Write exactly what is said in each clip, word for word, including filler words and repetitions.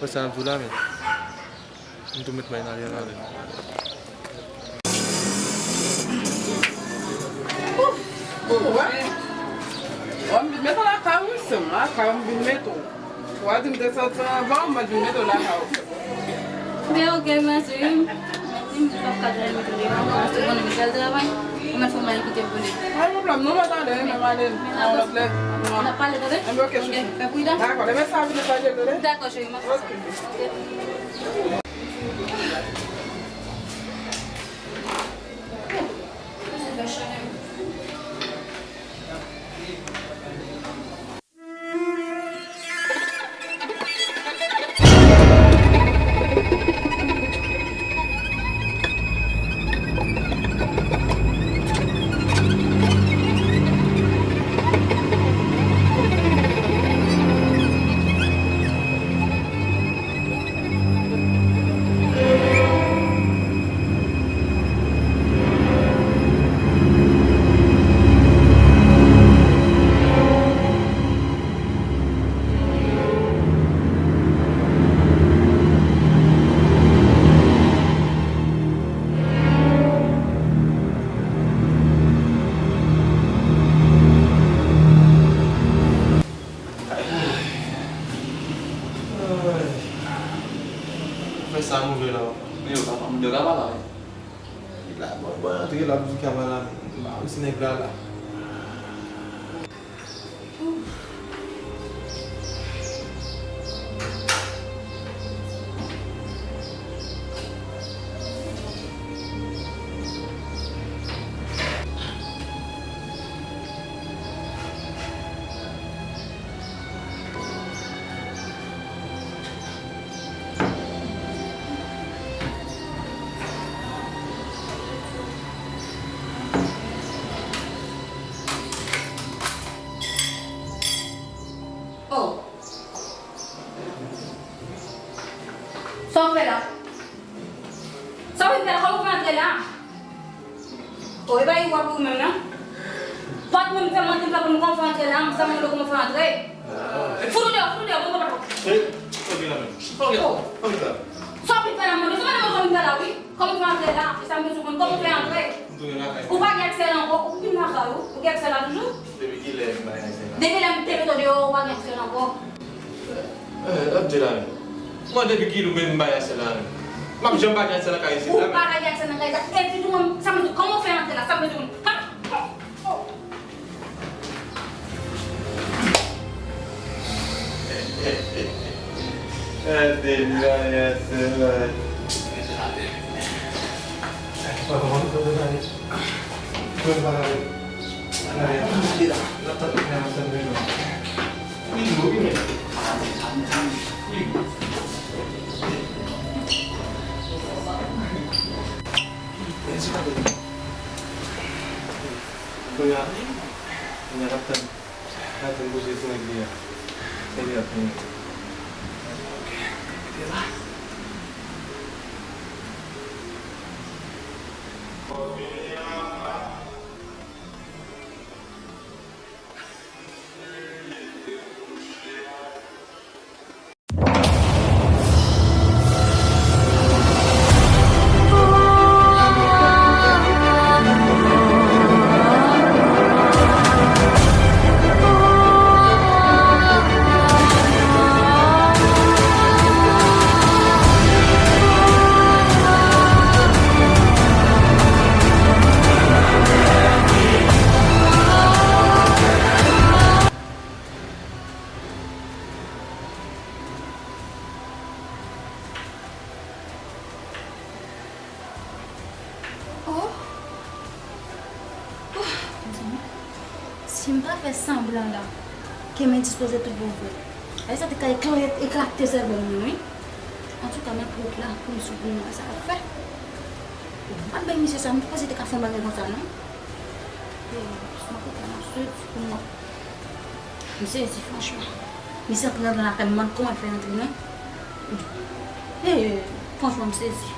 Sa ap di w la, men. M tou met may nan aryè la, wi. Ou wè? Wè, m vin met w lakay ou, wi, sè m, lakay ou m vin met w. Ou a di m te soti anvan w, mwen vin met w lakay ou. Men ok, mèsi, wi. Mèsi, m p ap ka travay, mèt ou devan, paske ou konnen m pral travay. Ou mèt fè m al kite pou li. Pa gen pwoblèm, non, mwen tande, men m ale yon lòt lè. N ap pale, tande? Enben, ok, chouchou. Fè pridan. Dakò, demen sa vin pale, tande? Dakò, cheri, mèsi. Ok. Fè sa move la. Men yo ka, moun yo ka pale. Li la, bon, bon, antre la, bouzen ka pale la. M pa konn si nèg la la. Oh. Sa w fè la? Sa w vin fè la? Kòman w fè antre la? Oh, e pa Iwa pou ou menm, non? Pòt mwen m fè, mwen te fè pou m konn fè antre la, m sa mwen kòman fè antre. Fout ou deyò, fout ou deyò, bon, bon, bon. Ey, ok la menm. Ok, ok la. Sa w vin fè la, mwen, se pa nan mwen fè la, wi. Kòman fè antre la? E sa m bezwen konn, kòman fè antre? M tounen lakay. Ou pa gen aksè la ankò, ou vin lakay ou, ou gen aksè la toujou? Depi kilè m bay aksè la? Depi lè m te mete w deyò, ou pa gen aksè la ankò. Eh, ap di la menm. Mwen depi kilè ou menm m bay aksè la menm? M ap janm pa gen aksè nan kay isit la menm. Ou pa ka gen aksè nan kay sa. Epi tou mwen, sa m bezwen, kòman fè antre la? Sa m bezwen konn. Ha! Oh! Kounye a, kounye a n ap tann. N ap tann bouche ti nèg li a. Nèg li ap vini. Ok, kite la. Oh! Oh! Mezanmi, si m pa fè sanblan la, ke m endispoze tout bon vre, sa te ka ekla-, eklate sèvo mwen, wi. Antouka, m ap ret la pou m sou pou m wè sa l ap fè. M ap bay misye sa, m panse te ka fè yon bagay konsa, non. E, m ap ret la, m ap swiv pou m wè. M sezi, franchman. Misye antre nan lakay m, m mande kòman l fè antre, non. E, franchman, m sezi.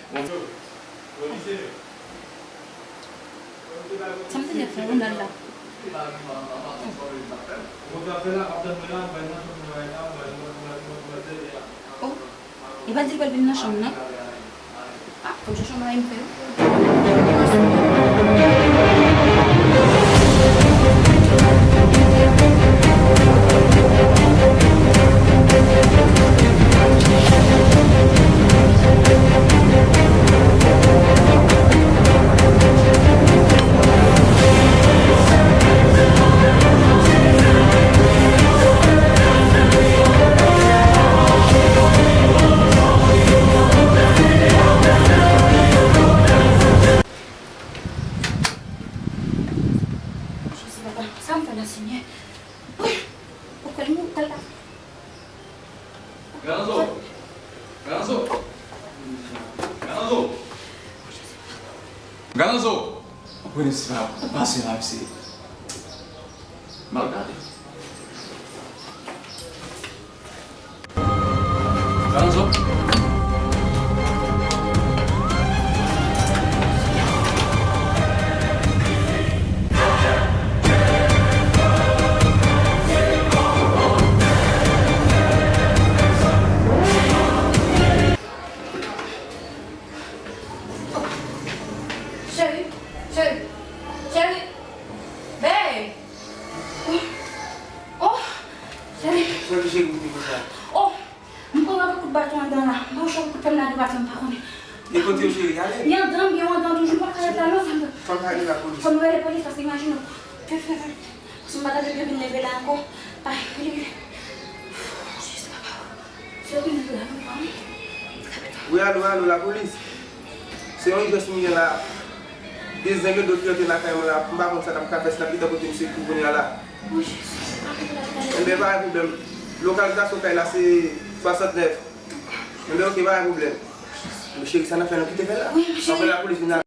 Sa m te gen fè Ronald la. Oh, li pa di l pral vin nan chanm nan? Ah, fòk m chèche yon bagay m fè wi. Jezi, papa, sa m fè la, Senyè? Wi, ou kwè l mouri, kal la. Ganzo! Ganzo! Ganzo! Ganzo! Ou konnen se pa, ou pase la, se mal gade. Ganzo! Cheri, cheri, cheri, babe. Oh, cheri. Sa ki cheri ou te konsa? Oh, m pran anpil kout baton anndan la. M pa wè kout fè m lage baton, m pa konnen. E kote yo cheri, ale? Li anndan, m gen yon anndan toujou, m pa ka ret la non, sa m... Fò m rele lapolis. Fò m rele polis, paske imajine w. Fè, fè, fè. Paske m pa ta dwe vin leve la ankò. Ay, rele, rele. Jezi, papa. Wi, alo, alo, lapolis. Se yon ijans m gen la. De zenglendo ki rantre lakay mwen la, m pa konn sa n ap ka fè, si n ap gentan pote misye kou kounye a la. Enben, pa gen pwoblèm. Lokalizasyon kay la se swasantnèf. Enben, oke, pa gen pwoblèm. Cheri, sa n ap fè, nou kite fè la. Apre lapolis vin la.